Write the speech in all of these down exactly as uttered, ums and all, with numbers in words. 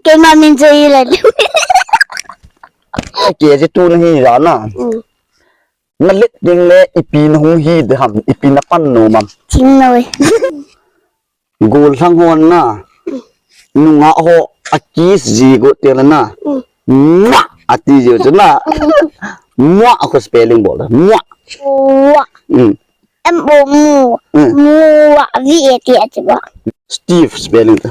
Keima min chu hi le. Ke ji tu nahi ja na. Mm. Na let ding le ipi na hung hi de ham, ipi na pan nom am. Ching noi. Gollhang hon na. Nungah ho a kiss ji go te le na. Mm. Mua ati ji chu na. Mua a ko spelling bol. Mua. Mua. Mm. M O mu. Mm. Mua. V A T H ba. Steve spelling.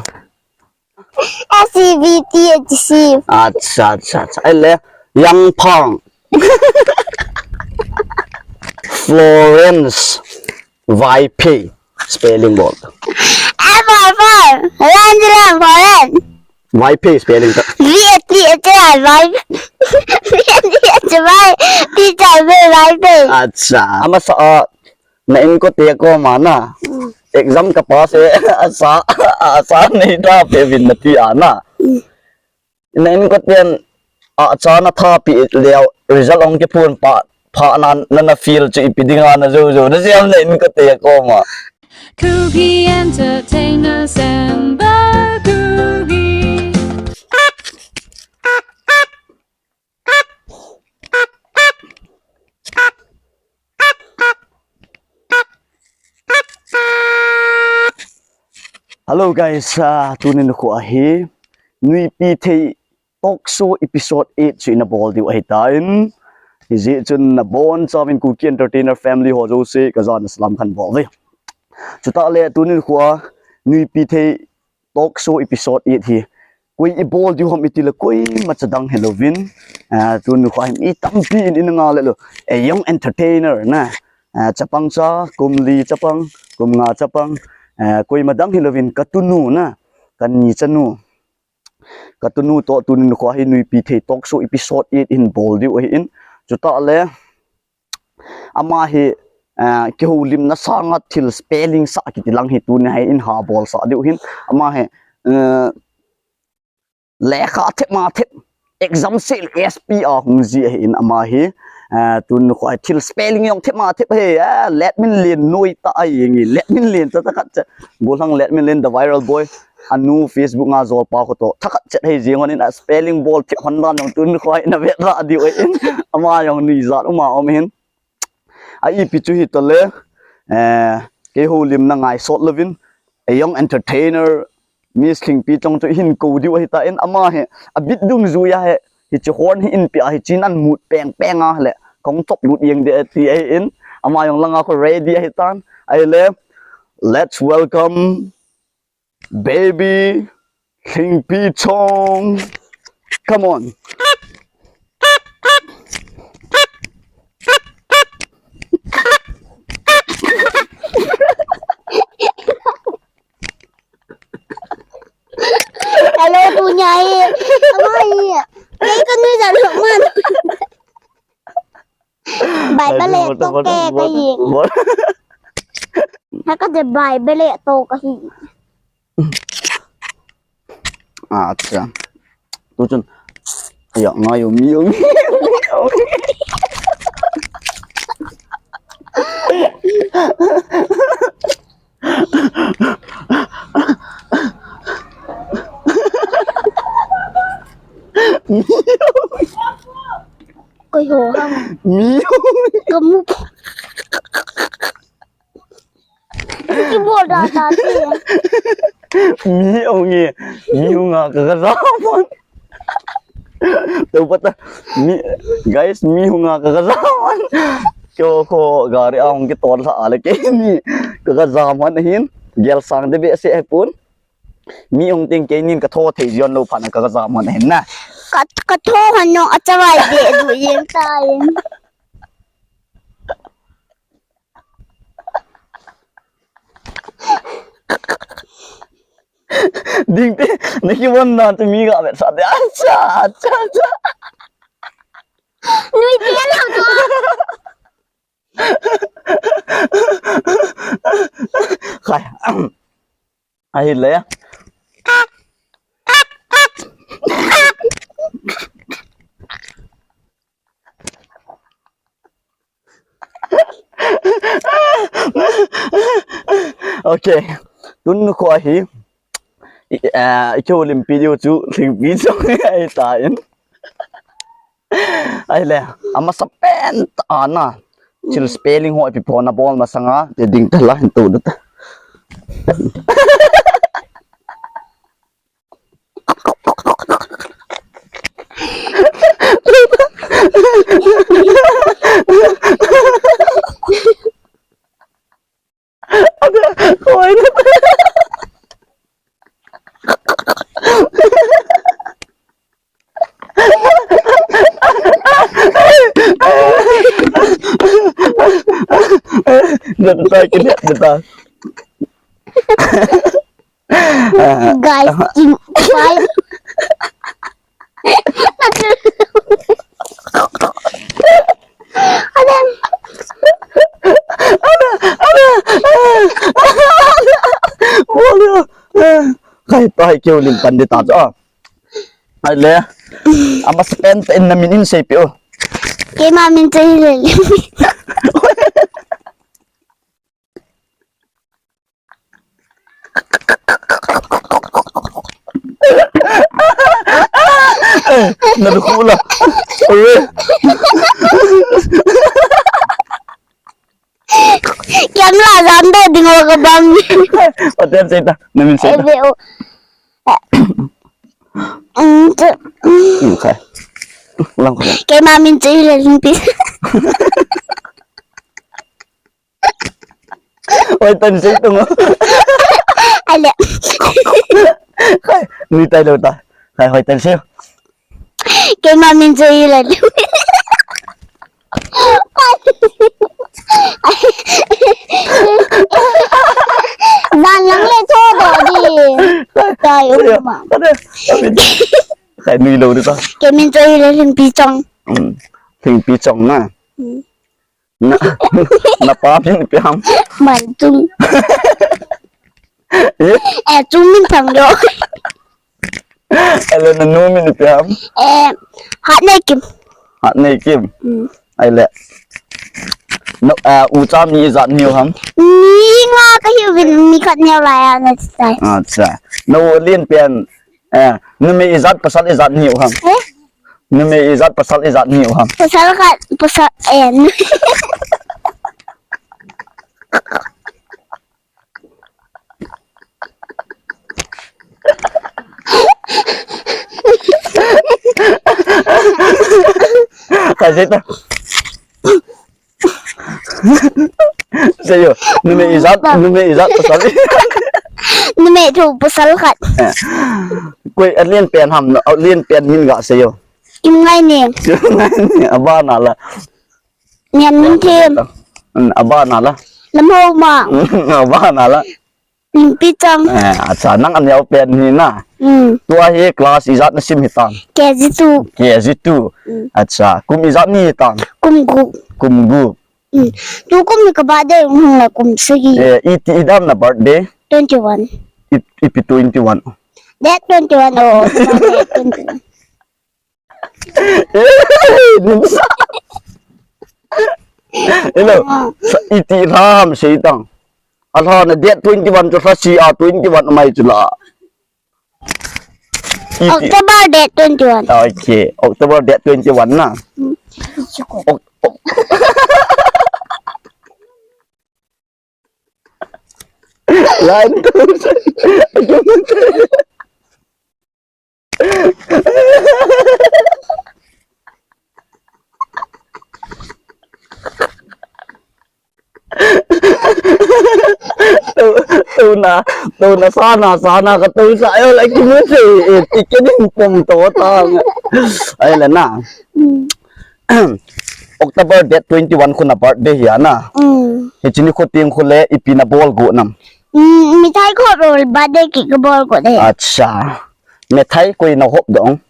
S E V T H, Steve. Acha, acha, acha. Ahile, Yang Phang. Florence Vaiphei. Spelling bol. F for F, F for F. Vaiphei spelling ta. V A T H A I, Vai. V A T H A I, Vaiphei. Acha. Amasa a, na inkote koma na. Mm. Exam ka pass e, asa, asa nei tha pe vin nati a na. Mm. Na inkoten acha na tha pe leu, result ong kiphon pa, pha na, na, na feel chu ipi dinga na jou jou. Na siam na inkote koma. Kuki Entertainers and the Kuki. Hello guys, ah, tuni nikho hi Nuipi Thei Talk Show episode eight chu ina bol diu ahitan. Hijeh chun nabonchauvin Kuki Entertainer family ho jouse kajana salam kahin bol uve. Chutah le tuni nikho Nuipi Thei Talk Show episode eight hi koi ibol diu ham iti le koima chadang hilouvin, ah, tuni nikho hi mi tampi in ina ngah le lou. A young entertainer na. Ah, chapang cha, kum li chapang, kum nga chapang, ah, koima dang hilouvin katunu na, kani chanu. Katunu toh tuni nikho hi Nuipi Thei Talk Show episode eight in bol diu ahin. Chutah le, ama hi, ah, kihoulimna sanga thil spelling sa kiti lang hi tuni hin ha bolsah diu ahin. Ama hi, ah, lekha thep ma thep, exam sel S P a hung ji ahin ama hi. Ah, tuni nikho hi thil spelling jong thep ma thep hi, ah, Letminlen noi ta ahi nge, Letminlen ta, thakhat chet. Gollhang Letminlen, the viral boy. Anu Facebook nga jolpa kho toh thakhat chet hi jing hon in a spelling bol thep hon dan jong tuni nikho hi na vet ra diu ahin. Ama jong nuijat uma um ahin. A ipi chu hitale, eh, kihoulimna ngaisot louvin, a young entertainer, Miss Lhingpi Chong chu hin kou diu ahitan, ama hi, a bit dungjuiya hi, hiche horn hi in pia hi, chin an mut peng peng a le, kong chop lut jeng de ti ahin, ama jong langa kho ready ahitan, ahile, let's welcome Baby Lhingpi Chong. Come on. Hello, Tunyai. Amai. Kei kanu jan lok man. Bible le to ke ka hi. Ha ka de Bible le to ka hi. Acha. Tu chun. Ya, ngai yo, mi yo, mi yo, mi yo. Koi ho ham. Mi. Kamu. Kibol da da te. Mi ong e. Mi ong a ka ka zaman. Tau pata. Mi, guys, mi ong a ka ka zaman. Kyo ko gari a ong ke ton sa ale ke ni. Ka ka zaman hin. Gel sang de be se pun. Mi ong ting ke nin ka tho thei jion lo phan ka ka zaman hin na. Ka, ka tho han nong a chawai de du yin ta yin. Ding te, na ki won na tu mi ga vet sa de. Acha, acha, acha. Nui te lo to. Khai. Ahile. Okay. Tun ko ahi. I, eh, i keu limpi diu chu Lhingpi Chong ahi tan. Ahile, amasa pen tah a na. Chil spelling ho ipi pho na bol masanga, te ding ta la hin tu ta. Data, kini data. Guys, in five. Ada. Ada, ada. Boleh. Kai, kai, keu lim pan data. Ah. Ahile. Amasa pen pen na min in sei peh o. Keima min chu Hilel. Na lu khu la. Ore. Kiam la jam de ding o ka bang. Paten sei ta, na min sei ta. Ebe o. Mm, tu. Mm, okay. Lang ko. Keima min chu Hilel Lhingpi. Hoiten sei tung. Ale. Kai, ni tai lo ta. Kai, hoiten sei. Keima min chu Hilel. Jan lang le cho do di. Tai um ma. Kai, ni lo di ta. Keima min chu Hilel Lhingpi Chong. Hmm. Lhingpi Chong na. Hmm. Na, na pa min ipi ham? Manchung. Eh? Eh, Chungminthang jo. Ahile na nu min ipi ham? Eh, Hatneikim. Hatneikim. Hmm. Ahile. No, eh, ucha mi ijat nahiu ham? Mi nga kahiuvin mi khat neo lai a na tai. Acha. Na u alen pen, eh, numei ijat pasal ijat nahiu ham? Eh? Numei ijat pasal ijat nahiu ham? Pasal khat, pasal en. Kasita. Seiyo, numei ijat, numei ijat pasal. Numei thu pasal khat. Eh. Koi alen pen ham, alen pen min ga seiyo. Kimngainem. Kimngainem, abana la. Niamminthim. Hmm, abana la. Lamhoumang. Hmm, abana la. Lhingpichang. Eh, acha, nang aneo pen hi na. Hmm. Tua hi class ijat nasim hitam? K G two. K G two. Hmm. Acha, kum ijat nahitam? Kum gup. Kum gup. Hmm. Tukum hi ka birthday hung la kum sagi. Eh, iti idam na birthday? Twenty-one. I, ipi twenty-one? Date twenty-one, oh, date twenty-one. Hello. Ah. Sa iti lha ham seitang. Alha na date twenty-one chu lha sia twenty-one mai chu la. Iti. October date twenty-one. Okay. October date twenty-one na. Hmm. Ok-, ok-, line tu. Tuna, tuna sana, sana ka tu sa, ayo, like, mo se, eh, tikening pom to ta. Ay, la na. Hmm. October date twenty-one khu na birthday hi ana. Hmm. Hiche nikho teng khu le ipi na bol got nam? Hmm, mithai kho bol birthday cake ka bol got e. Acha. Mithai koi na hop dong?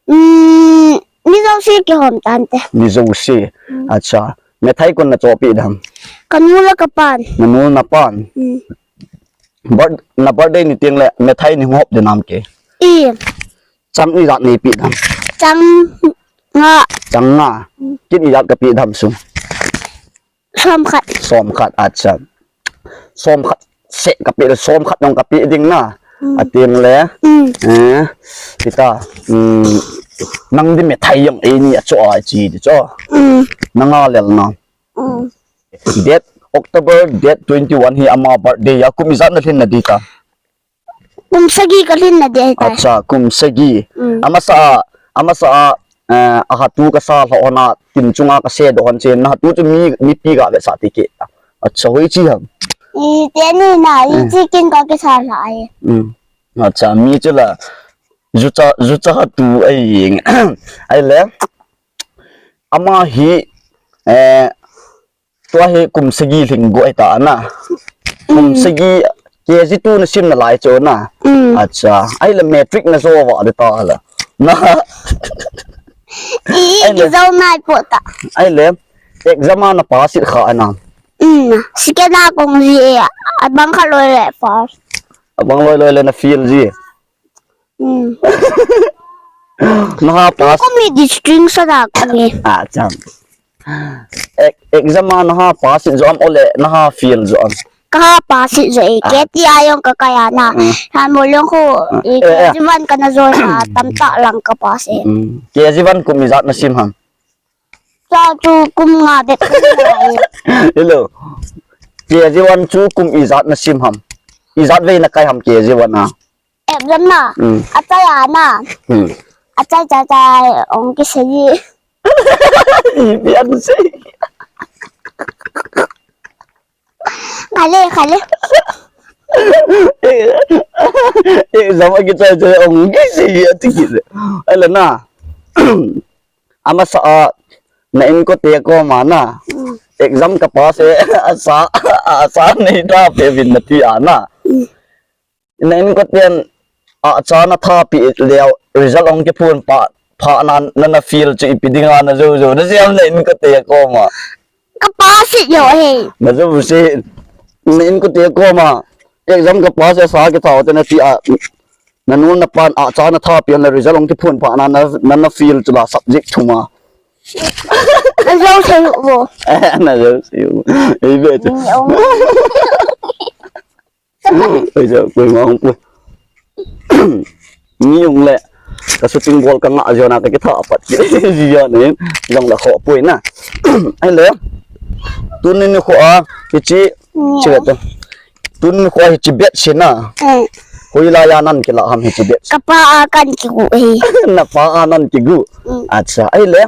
Hmm, mi jouse kihom tante. Mi jouse. Hmm. Acha. Mithai koi na chohpeh dam? Ka nu le ka pan. Na nu na pan. Hmm. Birth-, na birthday ni teng le mithai nei hop ding nam ke? I. Chang ijat nei peh dam? Chang nga. Chang nga. Hmm. Kin ijat ka peh dam sum? Som khat. Som khat, acha. Som khat seh ka peh, som khat jong ka peh ding na. Mm. Atin le. Mm. Eh, kita. Mm, nang di methai jong eini a cho a chi di cho. Mm. Nang a lel na. Mm. Date, October date twenty-one hi ama birthday a, kum ijat na lhin na di ta. Kum sagi ka lhin na di ahi ta. Acha, kum sagi. Mm. Amasa a, amasa a, eh, ahatu ka sa lha hon a, tin chunga ka se do hon chen, nahatu chu mi, mipi ga ve sa ti ke. Acha, hoi chi ham. I teni na, i eh. Chi kin ka ke sa lha ai. Mm. Acha, mi chu la, jucha, jucha tu ai. Ai le. Ama hi, eh, tua hi kum sagi lhing go ai ta na. Kum mm. Sagi K G two na sim na lai chu na. Mm. Acha, ai la matric na zo va de ta la. Na. I ai le. Zo nai po ta. Ai le. Exam a na pass it kha na. Mm. Sikena kong ji e. Abang kha loi le first. Abang loi loi le na fail ji. Hmm. Naha pass. Kumi distinction a kumi. Ah, cham. Ek, exam a naha pass it jo am ole naha fail jo am. Kaha pass it jo e. Ah. K T I jong ka kaya na. Hmm. Han mo long ko. Ah. E, eh, eh. K G one kana jo na tamta lang ka pass e. Hmm. K G one kum ijat na sim ham. Cha chu kum nga bep kum nga e. Hello. K G one chu kum ijat na sim ham. Ijat vei na kai ham K G one a. Exam na. Mm. Achai a na. Mm. Achai chai chai ong kisei. Ipi an sei. Khale, khale. Exam a kichai chai ong kisei ati kile. Ai la na. Amasa a na inkote koma na. Mm. Exam ka pass e asa, asa nei ta pe vin na ti a na. Mm. Na inkoten acha na thapi leo result ong kiphun pa, pha na, na, na fail chu ipi dinga na jo jo. Na siam na inkote koma. Ka pass it jo he. Na jo se. Na inkote koma. Exam ka pass e asa kithao te na ti a. Na nu na pan acha na thapi na result ong kiphun pa na, na, na, na fail chu la subject thuma. Na jo se vo. Eh, na jo se vo. Ei ve chu. Ni ong. Oi, ja, koi ma hung pui. Ni hung le. Ka shooting ball ka nga jona ka kitha pat. Ji jona in. Jong la kho pui na. Ai le. Tuni ni kho a. Hichi. Ni. Chi le to. Tuni ni kho a hichi bet si na. Eh. Hoi la ya nan kila ham hichi bet. Ka pa a kan kigu he. Na pa a nan kigu. Mm. Acha. Ai le.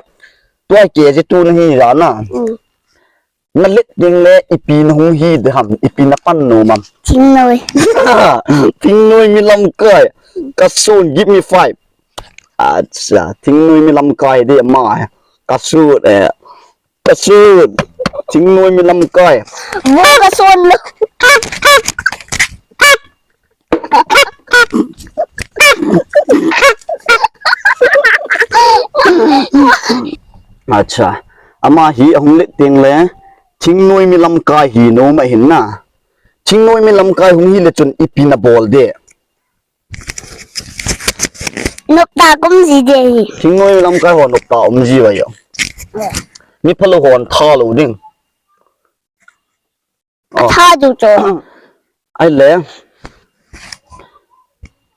Tua K G two na hi ja na. Mm. Na let ding le ipi na hung hi de ham, ipi na pan nom am. Thingnoi. Thingnoi mi lamkai. Ka son, give me five. Acha, thingnoi mi lamkai de ma. Ka son, eh. Ka son. Thingnoi mi lamkai. Vo ka son lo. Acha. Ama hi ahung let ding le. Thingnoi mi lamkai hi nom ahin na. Thingnoi mi lamkai hung hi le chun ipi na bol de. Nopta kum ji de hi. Thingnoi mi lamkai ho nopta um ji va yo. Mi phalo hon tha lo ding. Oh. Tha du cho. Ai le.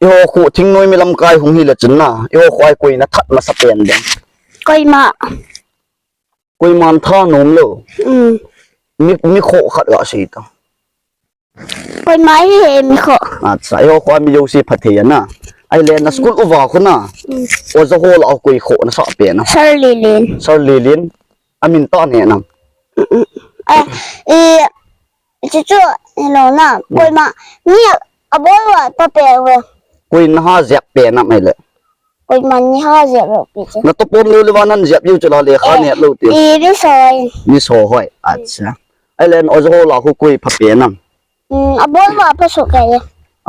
Eiho khu thingnoi mi lamkai hung hi le chun na. Eiho khu ai koi na that masa pen ding. Koima. Koiman tha nom lo. Mm. Mi, mi kho khat ga sei ta. Koima hi he mi kho. Acha, eiho khu mi jo si pha thei na. Ai le na school uva khu na. Mm. Oja ho la koi kho na sa pen na. Sir Lilin. Sir Lilin. Amin ta ne nam. Mm, mm. Eh, eh, chu chu, hello na. Mm. Koima, ni abol wa pa pe wa. Koi na ha jep pe nam ai le. Koima ni ha jep lo pi chu. Na to pom lo le wa nan jep yu chu la le kha eh, ne lo ti. Eh, ni soi. Ni so hoi. Acha. Ai le oja ho la khu koi pha pe nam. Mm, abol wa pha so ke ya.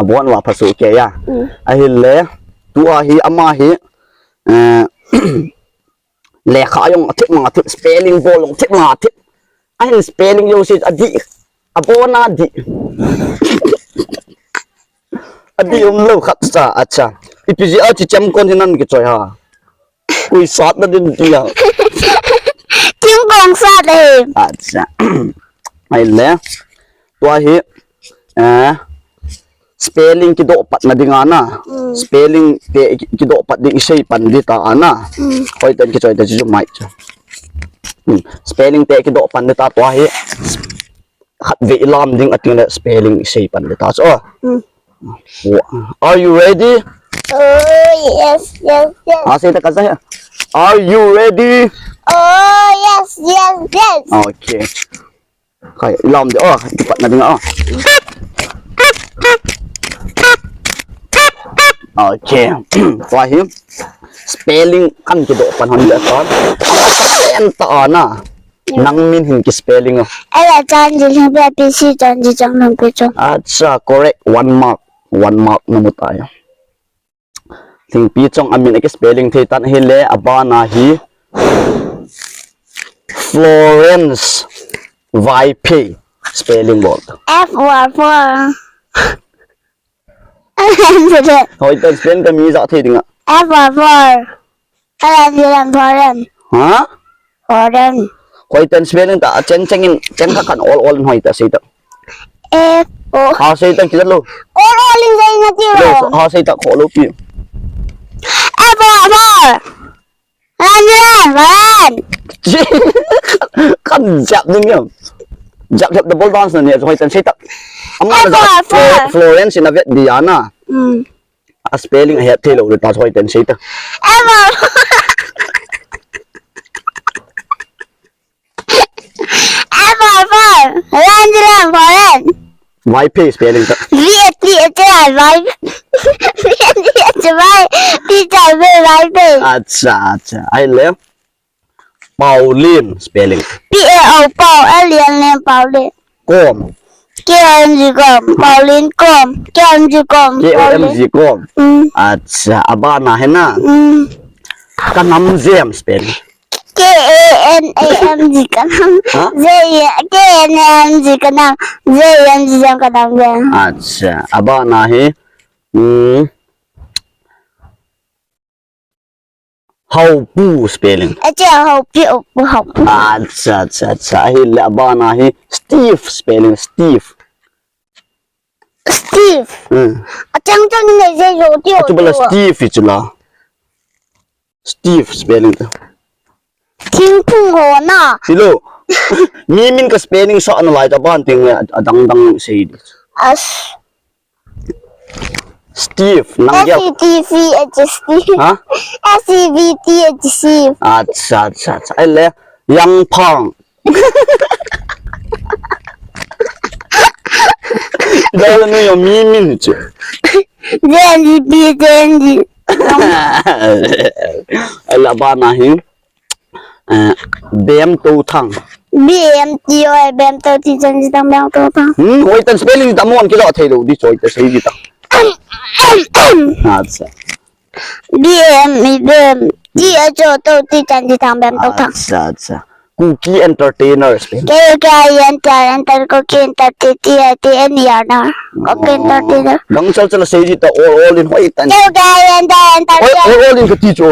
Abol wa pha so ke ya. Mm. Ahi le. Tua hi ama hi. Eh, Lekha jong athip ma athip, spelling bol jong athip ma athip. Ahin spelling jong si adih. Abona adih. Adih um lo khat sa, acha. Ipi jeh a chi chem kon hinan kichoi ha. Koi sat na din tia. Thingkong sat e. Acha. Ai le. Tua hi. Eh. Spelling kidoh patna ding ana. Mm. Spelling te ki-, kidoh pat ding isei pan ding ta ana. Mm. Hoitah in kichoi ta chu mai chu. Hmm. Spelling te kidoh pan ding ta tua hi. Khatvei ilam ding ating le spelling isei pan ding ta chu. Mm. Are you ready? Oh, yes, yes, yes. Ah, sei ta ka sa. Are you ready? Oh, yes, yes, yes. Okay. Khai, ilam ding, oh, kipatna ding, oh. Okay. Tua hi spelling kan kidoh pan hon ding ta. Pen ta ana. Nang min hin kispelling o. L A Changjing, Lhingpi A P C Changjing, Changlhingpi Chong. Acha, correct. One mark. One mark namu tai. Lhingpi Chong amin aki spelling thei tan ahile, abana hi Florence Vaiphei spelling bol. F for for. Hoitah in spelling ta mi ja thei dinga. F for for. Alan, Alan, Foreign. Ha? Foreign. Hoitah in spelling ta, cheng cheng in, cheng khat khat ol ol in hoitah sei ta. F O. Ha sei ta kila lo. Ol ol in sei na ti lo. Lo, ha sei ta kho lo pi. F for for. Alan, Alan, Foreign. Kan jap ding ya. Jap jap double dance na ni, hoitah in sei ta. Ama F for for. Flo-, Florence in a vet dia na. Hmm. A spelling ahet thei lou le ta, hoitah in sei ta. F for, F for, Ranjiram, Foreign. Vaiphei spelling ta. V A T H A I, Vai. V A T H A I, Vaiphei. Acha, acha. Ahile. Paulin spelling. P A O, Pau, L I N, Lin, Paulin. Kom. K O M G, Kom. Paulin, Kom. K O M G, Kom. K O M G, Kom. Mm. Acha, abana hi na. Mm. Kanamjem spelling. K A N A M G, Kanam. Ha? J A, K A N A M G, Kanam. J A M G, Jam, Kanamjem. Acha, abana hi. Mm. Haopu spelling. Acha, Haopu, Haopu, Haopu. Acha, acha, acha. Ahile abana hi Steve spelling, Steve. Steve. Hmm. Achang chang nei je yo ti o. Achu bala Steve hi chu la. Steve spelling ta. Thingphung ho na. Hello. Mi min ka spelling sa na lai ta ban ting le adang dang sei di. As. Steve, nang S E T V H Steve. Ha? S E V T H Steve. Acha, acha, acha. Ahile, Yang Phang. Dala nu yo mi min chu. J N G P, J N G. Ahile, abana hi. Eh, Bem Touthang. B M T O, Bem Tou Thi Chan Ji Thang, Bem Touthang. Hmm, hoitah in spelling ta mon kilo thei lou di choi ta sei di ta. Acha. B M E, Bem. T H O, Tou Thi Chan Ji Thang, Bem Touthang. Acha, acha. Kuki entertainer spelling. K U K I E N T R, enter, Kuki enter, T T I T N E R, na. Kuki entertainer. Dang chal chal sei di ta, all, all in hoitah in. K U K I E N T R, enter, enter, T. All, all in ka ti chu.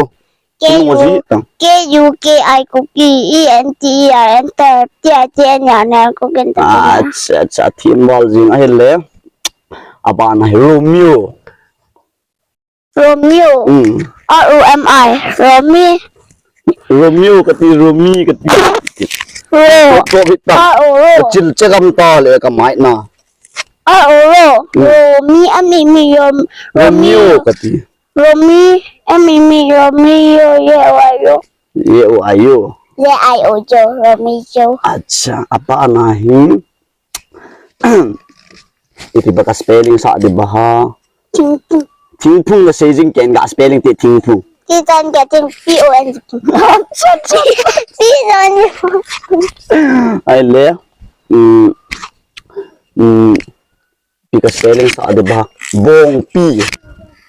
K U, K U K I, Kuki, E N T E R, enter, T I T N E R, enter, Kuki, enter, enter. Acha, acha, thim bal jing ahile. Abana hi Romeo. Romeo. Mm. R O M I. Romi. Romeo kati, Romi kati. Ro. Ko, ko, hita. R O, Ro. Ka chil che gam ta le ka mai na. R O, Ro. Mm. Romi, a mi, mi, Rom-, Romeo Romeo. Kati. Romi, a mi, mi, Romeo, ye, o, I, o. Ye, o, I, o. Ye, I, o, jo, Romi, jo. Acha, abana hi. Iti ba ka spelling sa di ba ha? Thingphung. Thingphung la sei jing ken ga spelling te Thingphung. Ti tan ke Thing, P O N G. P O N G. Ahile. Mm. Mm. Pi ka spelling sa di ba? Bongpi.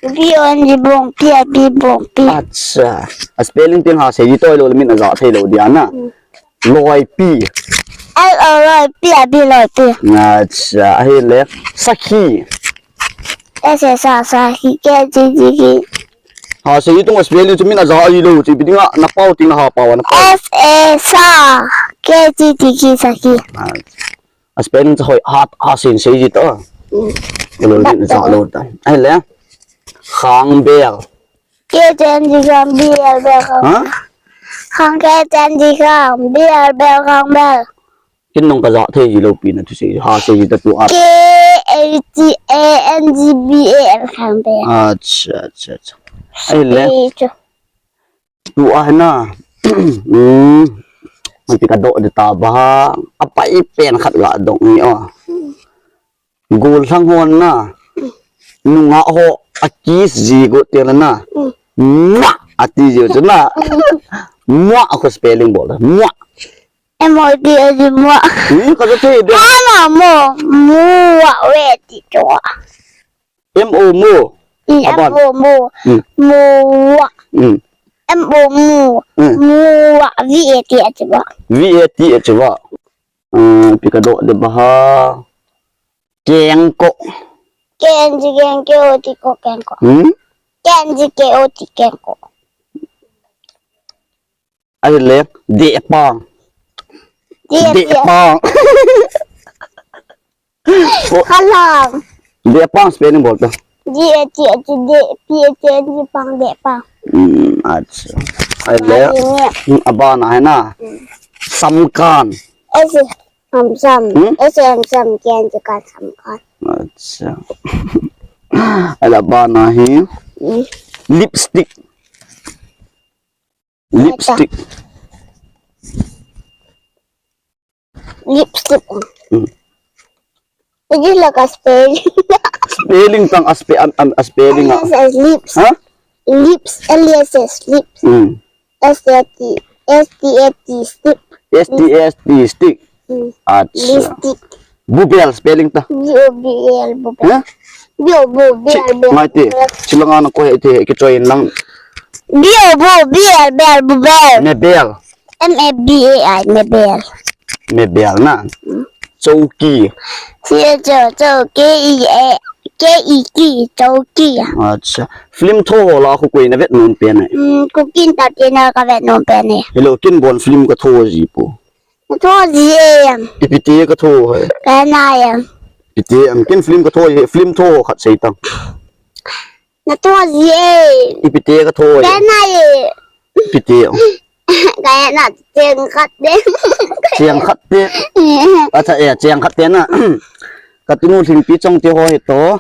B O N G, Bongpi, a P, Bongpi. Acha. A spelling tin ha sei di toi lou le min aja thei lou dia na. Mm. Loipi. L O Loipi, a P Loipi. Acha. Ahile. Sakhi. S A Sa, Sakhi, K H I T Khi. Ha sei di tung a spelling chu min aja lou chu pi dinga na pau ting na ha pau na pau. S A Sa, K H I T Khi, Sakhi. Acha. A spelling chu hoi hat a sin sei ji ta. Kalo din sa lo ta. Ahile. Khangbel. K H A N G khang, B E L bel khang. Ha? Khang K H A N G khang, B E L bel, khangbel. Kin nung ka ja thei ji lo pi na tu se, ha se ji ta tu a. K H A N G B E L, khangbel. Acha, acha, acha. Ahile. Acha. Tu a na. Hmm. Mati ka do de ta ba. Apa i pen khat la dong ni o. Gollhang hon na. Nungah ho a kiss ji got te na. Mua ati ji chu na. Mua a ko spelling bol da. Mua. M O T H mua. Hmm, ka te de. Ama mo. Mua we ti chu. M O mo. Hmm, Aban. M O mo. Hmm. Mua. Hmm. M O mu. Hmm. Mua. V A T H ba. V A T H ba. Hmm, pi ka do de ba ha. Kengko. K N G K N K O T ko, kengko. Hmm? K N G K O T, kengko. Ahile, dehpang. Deh, deh. Dehpang. Khalang. Dehpang spelling bol ta. D E H, D P H A N G, pang, dehpang. Hmm, acha. Ahile. Ahile. Hmm, abana hai na. Hmm. Samkan. S. Samsam. Hmm? S M Sam, K N G Kan, Samkan. Acha. Ahile abana hi. Hmm. Lipstick. Lipstick. Lipstick. Hmm. Ini lah ka spelling. Spelling tang a spe-, am, am, a spelling a. Yes, yes, lips. Ha? Lips, L E S S, lips. Hmm. S T A T, S T A T, stick. S T A T, stick. Hmm. Acha. Lipstick. Bubel, spelling ta. B O B L, bubel. Ha? B O, bubel, bel, ngai te. Bubel. Chilanga na ko he te, ke choi lang. B O, bubel, bel, bubel. Mebel. M A B A I, mebel. Mebel na. Hmm. Chouki. C H O, chou, K E A, K E K, chouki. Acha. Film tho ho la khu koi na vet nom pen e. Hmm, Kuki Entertainer ka vet nom pen e. Hello, kin bon film ka tho ji pu. Ka tho ji e. Ipi ti ka tho hai. Ka na e. Ipi ti am kin film ka tho ji, film tho khat sei tang. Na tho ji e. Ipi ti ka tho e. Ka na e. Ipi ti. Ka na cheng khat de. Cheng khat de. Acha e, cheng khat de na. Ka tunu Lhingpi Chongte ho hi to.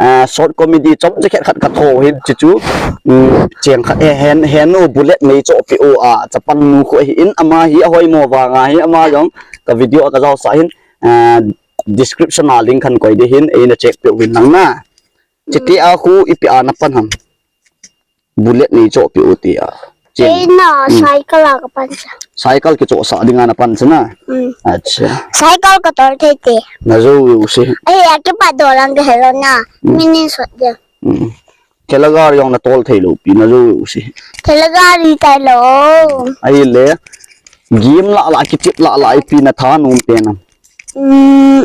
Ah, short comedy chom che khat khat ka tho hin chi chu. Um, cheng khat e hen, hen nu bullet nei cho pi u a, chapang nu khu hi in ama hi a hoi mo vanga hi ama jong ka video a ka jao sa hin, ah, description a link khan koi de hin, ei na check pe u hin lang na. Chiti a khu ipi a na pan ham. Bullet nei cho pi u ti a. Chen. Kei na, hmm, cycle a ka pan sa. Cycle ki cho sa ding a na pan sa na. Hmm. Acha. Cycle ka tol thei te. Na jo u si. Ai, a ki pa do lang ka hello na. Hmm. Minin sot de. Hmm. Thela gari jong na tol thei lou pi na jo u si. Thela gari tai lou. Ahile. Game la la ki tip la la ipi na tha nom pe na. Hmm.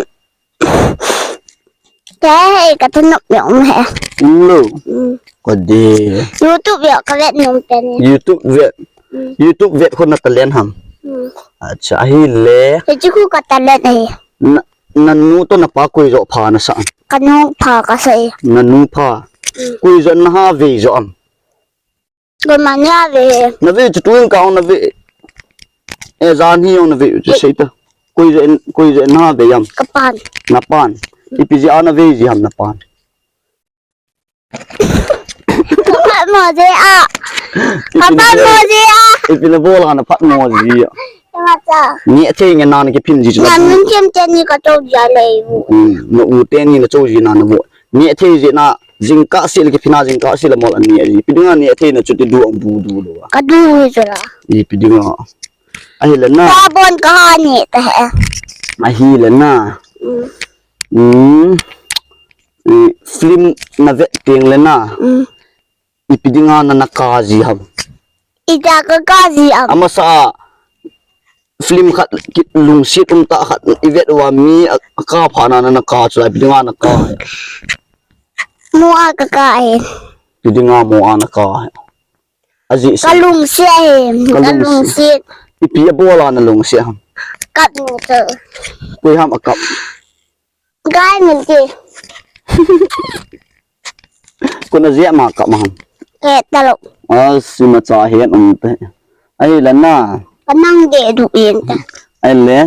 Kei he ka thanop jong um he. Um lou. Hmm. Ka de. YouTube jong ka vet nom pen e. YouTube vet. Hmm. YouTube vet khu na talent ham. Hmm. Acha, ahile. Hichu khu ka talent ahi. Na, na nu to na pa koi jo pha na sa? Ka nu pha ka sa e. Na nu pha. Hmm. Koi jo na ha ve jo am? Koima na ve. Na ve chu tun ka na ve. E jan hi jong na ve chu sei ta. Koi je, koi je na ve jam. Ka pan. Na pan. Ipi je a na ve ji ham na pan. Ka pan mo je a. Ka pan mo je a. Ipi na bol a na pan mo ji a. Ka ma cha. Ni thei nge na ni ki phin ji chu. Na min chem te ni ka to ja le u. Hmm, na u te ni na cho ji na na vo. Ni thei ji na. Jingkah seh le kiphin a jingkah seh le mol ani aji. Ipi dinga ni athei na chuti du ang bu du lo a. Ka du hi chu la. Ipi dinga. Ahile na. Sabon ka ha ni ta he. Ahile na. Mm. Mm. Eh, film na vet teng le na. Mm. Ipi dinga na na ka ji ham. Ita ka ka ji ham. Amasa a film khat ki lungset um tah khat i vet uva mi a, a ka pha na na ka chu lai, ipi dinga na ka. Mo a ka ka e. Ipi dinga mo a na ka. Aji ka lungset e, ka lungset. Ipi a bol a na lungset ham. Kap ni chu. Koi ham a kap. Gai min ti. Kona jeh ma kap ma ham. Ke talo. Asi ma cha hen um te. Ai la na. Kanang de du in ta. Ai le.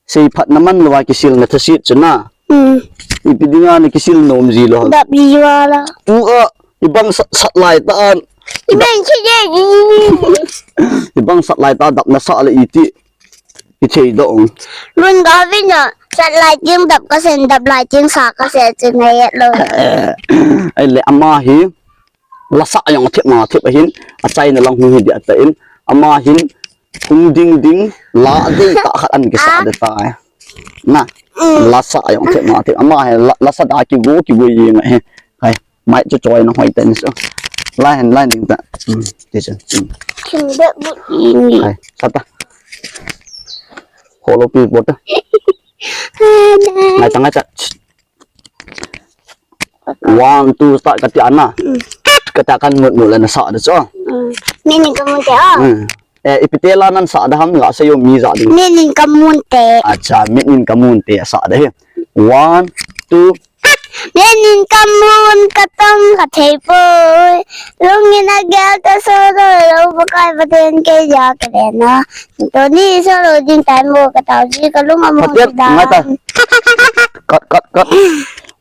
Seiphat na man lou a kisil na thasit chu na. Hmm. Ipi dinga na kisil nom ji lou. Dap ji wala. Tu a, ibang sat, sat lai ta an. Ibang si de ji. Ibang sat lai ta dap na sa le iti. Ichei dong. Lun ga vin na, sat lai ting dap ka sen, dap lai ting sa ka sen, chu ngai lou. Ai le ama hi. Lasa jong thip ma thip ahin, achaina lang hung hi dia ta in, ama hin, hung ding ding, la dei ta khat an kisa de ta. Na, lasa jong thip ma thip, ama hin, la, lasa da kigo, kigo jing ahi. Hai, mai chu choi na hoi ta in so. Lai hin, lai ding ta. Hmm, ti chu. Hmm. Kin de bu ini. Hai, sata. Holo pi bot. Ngai ta, ngai ta. One, two, start kati ana. Mm. Kati kan mut mut le na sa de chu. Mm. Min in kamun te a. Mm. Eh, ipi te la nan sa de ham la sa yo mi ja ding. Min in kamun te. Acha, min in kamun te sa de hi. One, two. Min in kamun katong kathei poi. Lungin agel ta so do lo Pakai Pathen kei ja kile na. Tuni so lo ding tan mo katao ji kalung amo. Pathen, ngai ta. Cut, cut, cut.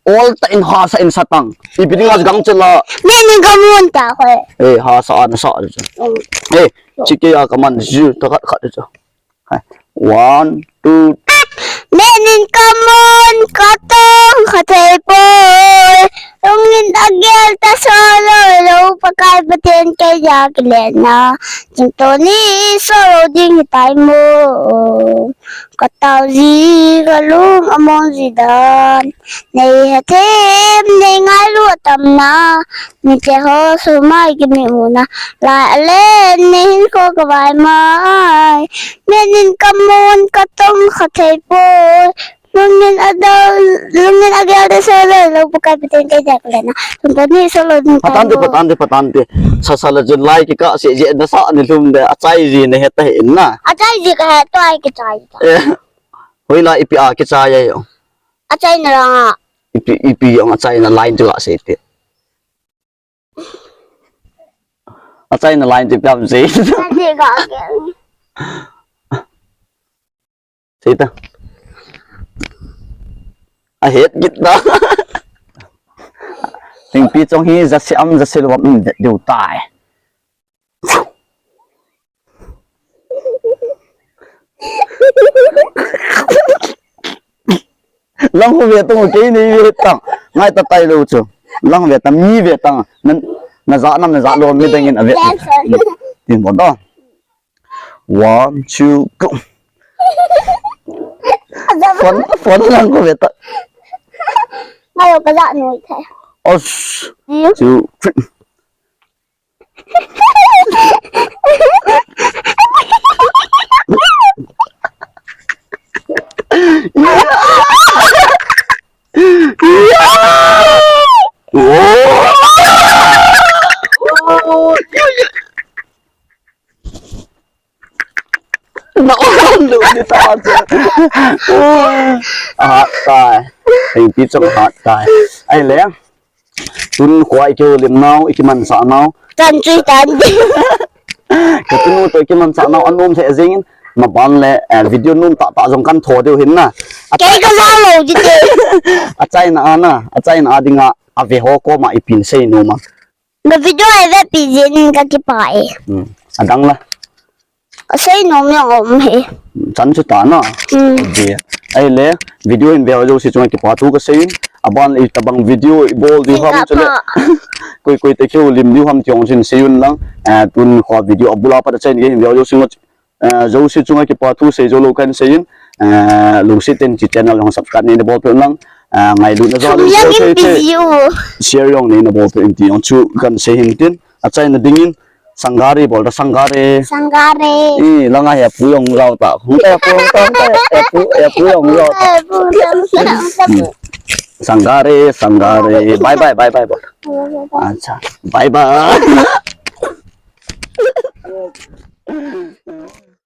All ta in hasa in satang. Ipi dinga gang chela. Min in kamun ta koi. Eh, hasa an sa. Mm. Eh, chike ya kaman ju ta khat khat chu. Hai. One, two. Min in kamun katong kathei poi. Lungin agel ta so lo lo Pakai Pathen kei ja kile na. Tuni so lo ding hi tai mo. Katao ji kalung among ji dan. Nei ha them, nei ngailu atam na. Mite ho sumai kimi muna. Lai alen, nei hin ko kavai mai. Min in kamun katong kathei poi. Lungin adal, lungin agel de so lo lo Pakai Pathen kei ja kile na. Tuni so lo ding. Patante, patante, patante. Sa sa la jin lai kika se je na sa ni lum de. Achai ji ne heta hi na. Achai ji kahe to ai kichai ta. Eh. Hoila ipi a kichai yo. Achaina lang a. Ipi, ipi jong achaina line chu ga sei te. Achaina line chu ipi ham sei. Achaina ga ke. Sei ta. Ahet kit ta. Thingpi chong hi jase am jase lou am det diu tai. Lang ho ve tang, kei nei ve tang. Ngai ta tai lou chu. Lang ve tang, mi ve tang. Na, na ja nam, na ja lou, mi dang in a ve. Tin bon da. One, two, go. Phone, phone lang ho ve tang. Ngai ka ja noi thei. Os. Two, three. Na on lu ni ta. Hat tai. Thingpi chong hat tai. Ai le. Tun kho i kihoulim nau, i kimansah nau. Tan chui tan di. Ka tunu toh i kimansah nau, anom lheh jeng in, maban le, eh, video nom tah tah jong kan tho diu hin na. Kei ka ja lou di te. Achaina a na, achaina a dinga, ave ho koma ipi sei nom a. Na video a ve pi jin ka kipah e. Hmm. Adang la. Ka sei nom jong um e. Chan chu ta na. Hmm. Di. Ai le, video in ve ho jouse chunga kipa thu ka sei in. Aban le itabang video i bol diu ham chule. Koi koi te kihoulim diu ham ti jong sei un lang. Eh, tun kho video abul a pat a chaina gei in ve ho jouse chunga, eh, jouse chunga kipa thu sei jou lou kan sei in. Eh, lungset in hiche channel jong subscribe nei na bol peh un lang. Eh, ngailutna jal in share jong nei na bol peh in ti jong chu kan sei hin tin. Achaina ding in. Sangare bol ta, sangare. Sangare. I, langa hepu jong jao ta. Hung ta hepu, hung ta, hung ta, hepu, hepu jong jao ta. Hepu, hepu, hepu, hepu. Hmm. Sangare, sangare. Bye bye, bye bye bol. Bye bye. Acha, bye bye.